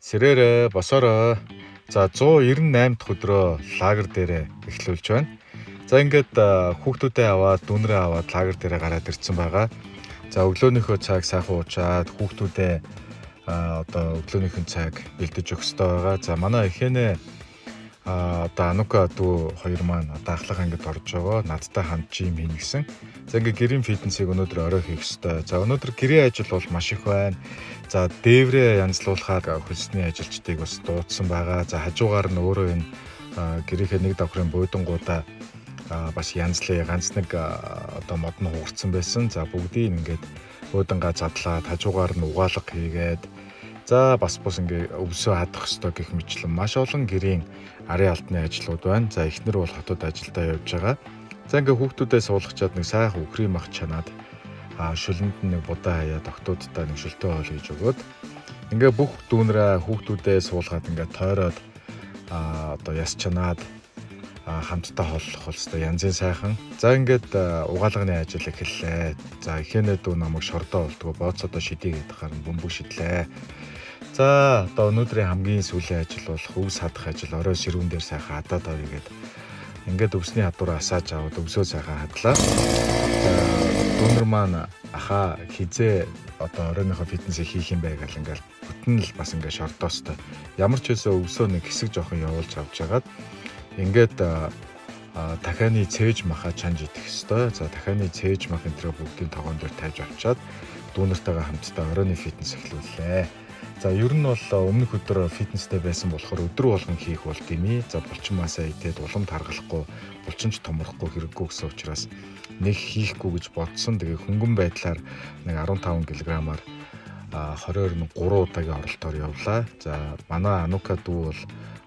Сэрээрээ босоорой. За 198 дахь өдрөө лагер дээрээ эхлүүлж байна. За ингээд хүүхдүүдээ аваад дүүнрээ аваад лагер дээрээ гараад ирсэн байгаа. За өглөөнийхөө цайг сайхан уучаад хүүхдүүдээ одоо өглөөнийхөө цайг бэлдэж өгөх ёстой байгаа. За манай эхэнэ одоо Анука дүү хоёр маань одоо ахлах ангид орж байгаа. Надтай хамт gym хийнэ гэсэн. За ингээд гэрийн фитнесийг өнөөдөр орой хийх ёстой. За өнөөдөр гэрийн ажил бол маш их байна. За дээврээ янзлуулахаар хөлсний ажилчдыг бас дуудсан байгаа. За хажуугаар нь өөрөө энэ гэрийнхээ нэг давхрын буудан бас янзлын ганц нэг одоо мод нь хугарсан байсан. За бүгдийг ингээд буудангаа задлаад хажуугаар нь угаалга хийгээд за бас бус ингээ өвсөө хадах ёстой гэх мэтлэн маш олон гэрийн арын албаны ажлууд байна. За эхнэр бол хотод ажилдаа явж байгаа. За ингээ хүүхдүүдээ суулгачаад нэг сайхан үхрийн мах чанаад шүлэнд нь нэг будаа хаяад октоудтай нэг шөлтөө хоол хийж өгөөд ингээ бүх дүүнрээ хүүхдүүдээ суулгаад ингээ тойроод одоо яс чанаад хамтдаа хооллох бол ёстой янзын сайхан. За ингээд угаалганы ажил эхэллээ. За эхэнэ дүү намайг шордоо болдгоо бооцоодоо шидэ гэдэг харин бөмбөг шидлээ. За одоо өнөөдрийн хамгийн сүүлийн ажил болох өвс хадах ажил орой сэрүүн дээр сайхан хадаад авъя гээд ингээд өвсний хадвараа асааж аваад өвсөө сайхан хадлаа. За дүүнер маань ахаа хизээ одоо оройныхоо фитнесийг хийх юм бэ гэл ингээл бүтэн л бас ингээд шордоостой. Ямар ч байсан өвсөө нэг хэсэг жоохон явуулж авч хагаад ингээд дахианы цээж маха чанж идэх ёстой. За дахианы цээж мах энэ бүгдийн тогоон дээр тавьж авчаад дүүнертайгаа хамтдаа оройны фитнес эхлүүллээ. За ер нь бол өмнөх өдөр фитнестэй байсан болохоор өдөр болгон хийх бол дими. За булчин масаа идээд улам таргалахгүй, булчинч томрохгүй хэрэггүй гэсэн учраас нэг хийхгүй гэж бодсон. Тэгээ хөнгөн байдлаар нэг 15 кг-аар 22 3 удаагийн оролтоор явлаа. За манай Анука дүү бол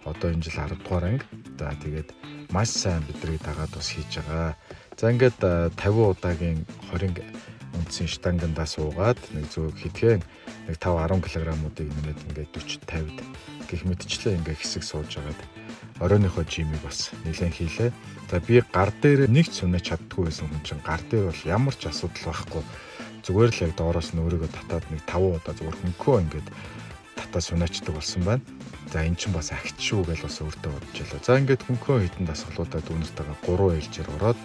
одоо энэ жил 10 дугаар анги. За тэгээд маш сайн бидрийг дагаад бас хийж байгаа. За ингээд 50 удаагийн 20 үндсэн штангандаа суугаад нэг зөв хэдхэн нэг 5 10 кг-уудыг нэмээд ингээд 40 50-д гэх мэтчлээ ингээд хэсэг сууж агаад оройныхоо жимийг бас нэлээд хийлээ. За би гар дээр нэг ч сунаж чаддгүй байсан хүн чинь гар дээр бол ямар ч асуудал байхгүй. Зүгээр л яг доороос нь өөрийгөө татаад нэг 5 удаа зүгээр хөнгөө ингээд татаа сунаачдаг болсон байна. За эн чинь бас агч шүү гэж бас өөртөө бодож ялаа. За ингээд хөнгөө хитэн дасгалуудаа дүүнэртэйгээ 3 ээлжээр ороод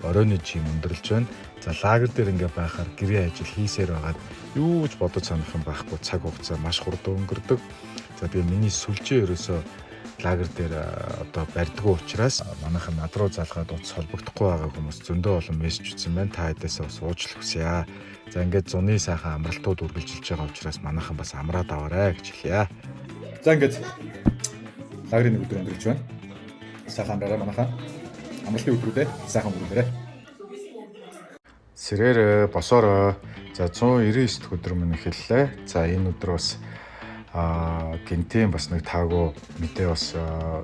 оройны жим өндөрлж байна. За лагер дээр ингээд байхаар гэрээ ажил хийсээр байгаад юу ч бодож санах юм байхгүй, цаг хугацаа маш хурдан өнгөрдөг. За тэгээ миний сүлжээ ерөөсөө лагер дээр одоо барьдгүй учраас манайхан над руу залгаад утас холбогдохгүй байгаа хүмүүс зөндөө олон мессеж утсан байна. Та хэдээсээ бас уучлах хүсье. За ингээд зуны сайхан амралтууд үргэлжилж байгаа учраас манайхан бас амраад аваарай гэж хэлье. За ингээд лагерын нэг өдөр өнгөрч байна. Сайхан амраарай манайхан. Амралтын өдрүүдээ сайхан өнгөрүүлээрэй. Сэрээрээ босоорой. За 199 дахь өдөр минь эхэллээ. За энэ өдөр бас гинтийн бас нэг таагүй мэдээ бас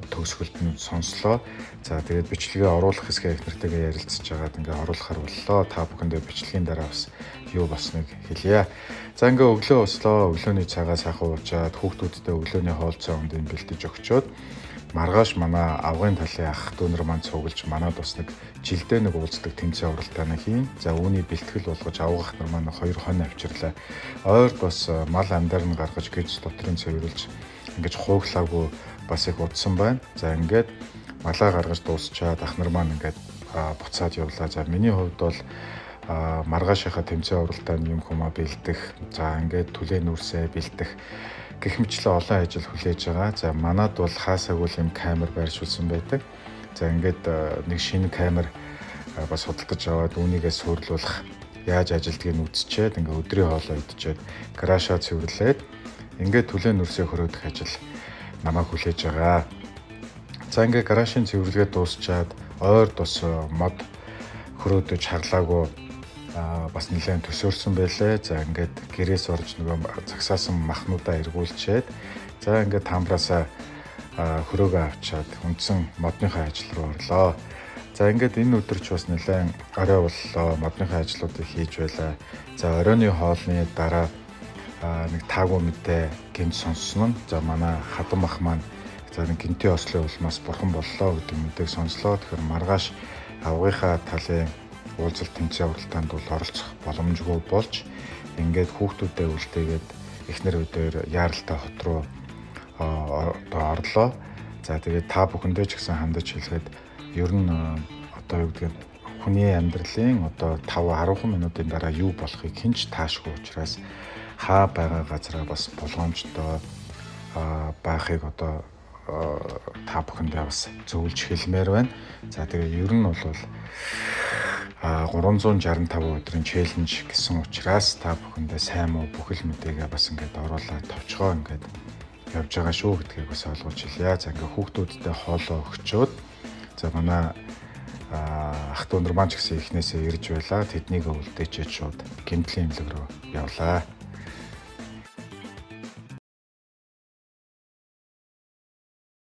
төгсгөлд нь сонслоо. За тэгээд бичлэгээ оруулах хэсгээ их нартайгаа ярилцж байгаад ингээ оруулахар боллоо. Та бүхэндээ бичлэгийн дараа бас юу болсныг хэлье. За ингээ өглөө ослоо. Өглөөний цагаа сайхан уучаад хүүхдүүдтэй өглөөний хоол цайнд бэлдэж өгчөөд маргааш манай авгын талын ах дүүнер маань цуглаж манад бас нэг жилдээ нэг уулздаг тэмцээн уралдаанаа хийн. За үүний бэлтгэл болгож авгах нар маань хоёр хон авчирлаа. Ойрд бас мал амдаар нь гаргаж гэрс дотрын цэвэрлж ингэж хууглаагүй бас их удсан байна. За ингээд малаа гаргаж дуусчаад ах нар маань ингээд буцаад явлаа. За миний хувьд бол маргаашийнхаа тэмцээн уралдааны юм хүмаа бэлдэх. За ингээд түлээ нүрсээ бэлдэх гэх мэтлээ олон ажил хүлээж байгаа. За манад бол хаасаагүй юм камер байршуулсан байдаг. За ингээд нэг шинэ камер бас худалдаж аваад үүнийгээ суурлуулах яаж ажилдгийг нь үзчихэд ингээд өдрийн хоолоо идчихэд гаражаа цэвэрлээд ингээд түлээ нүрсээ хөрөөдөх ажил намайг хүлээж байгаа. За ингээд гаражийн цэвэрлэгээ дуусчаад ойр тус мод хөрөөдөж хаглаагүй бас нэлээд төсөөрсөн байлээ. За ингээд гэрээс орж нөгөө загсаасан махнуудаа эргүүлчихэд за ингээд тамбраасаа хөрөөгөө авчаад үндсэн модныхоо ажил руу орлоо. За ингээд энэ өдөр ч бас нэлээд орой боллоо. Модныхоо ажлуудыг хийж байлаа. За оройны хоолны дараа нэг таагүй мэдээ гинт сонссон нь за манай хадам ах маань за нэг гинтийн ослын улмаас бурхан боллоо гэдэг мэдээг сонслоо. Тэгэхээр маргааш авгийнхаа талын уулзалт тэмцээн уралдаанд бол оролцох боломжгүй болж ингээд хүүхдүүдээ үлдээгээд эхнэр өдөр яаралтай хот руу одоо орлоо. За, тэгээд та бүхэндээ ч гэсэн хандаж хэлэхэд ер нь одоо юу гэдгийг, хүний амьдралын одоо 5 10 минутын дараа юу болохыг хэн ч таашгүй учраас хаа байгаа газараа бас болгоомжтой байхыг одоо та бүхэндээ бас зөвлөж хэлмээр байна. За, тэгээ ер нь бол 365 өдрийн challenge гэсэн учраас та бүхэндээ сайн муу бүхэл мэдээгээ бас ингээд оруулаад товчгоо ингээд явж байгаа шүү гэдгийг бас ойлгуулж хэлье. За, ингээд хүүхдүүдтэй хоолоо өгчөөд, за, манай ах дүү нар маань ч гэсэн эхнээсээ ирж байлаа. Тэднийг үлдээчээд шууд гэмтлийн эмнэлэг рүү явлаа.